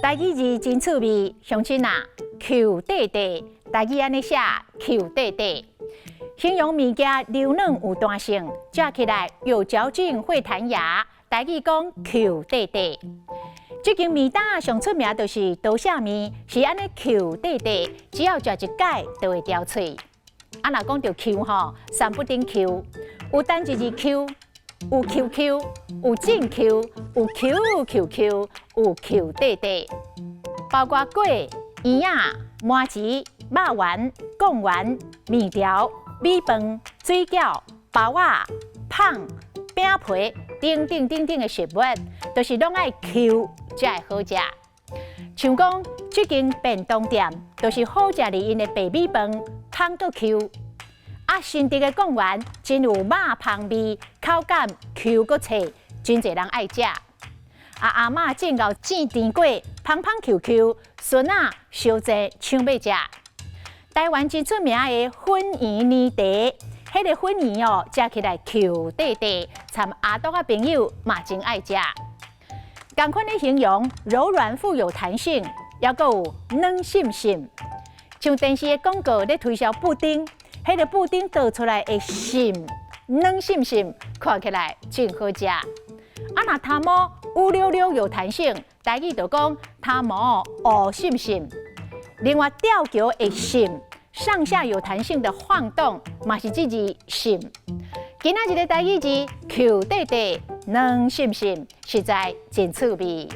台語字真趣味，鄉親啊，抾塊塊，台語按呢寫，抾塊塊，形容物件柔軟有彈性，食起來有嚼勁，會彈牙。台語講抾塊塊。這間麵搭上出名就是刀削麵，是按呢抾塊塊，只要食一改就會牢喙。啊，若講著抾吼，三不頂抾，有單一字抾，有抾抾，有正抾，有抾抾抾，有抾塊塊，包括粿、圓仔、麻糍、肉圓、貢丸、麵條、米飯、水餃、包仔、麭、餅皮等等等等的食物，都是攏愛抾才會好食。像講這間便當店，就是好食佇𪜶的白米飯，香閣抾。啊，新竹的貢丸真有肉芳味，口感 Q 閣脆，真濟人愛食。啊，阿嬤正𠢕煎甜粿，芳芳 Q Q，孫仔相濟搶欲食。台灣真出名的粉圓奶茶，彼個粉圓哦，食起來抾塊塊，參阿啄仔朋友嘛真愛食。仝款的形容柔軟富有彈性，猶閣有軟滲滲。像電視的廣告咧推銷布丁，彼個布丁倒出來會滲軟滲滲，看起來真好食。啊，若頭毛烏溜溜有彈性，台語就講頭毛烏滲滲。另外吊橋會滲，上下有彈性的晃動，嘛是這字滲。今仔日的台語字抾塊塊軟滲滲，實在真趣味。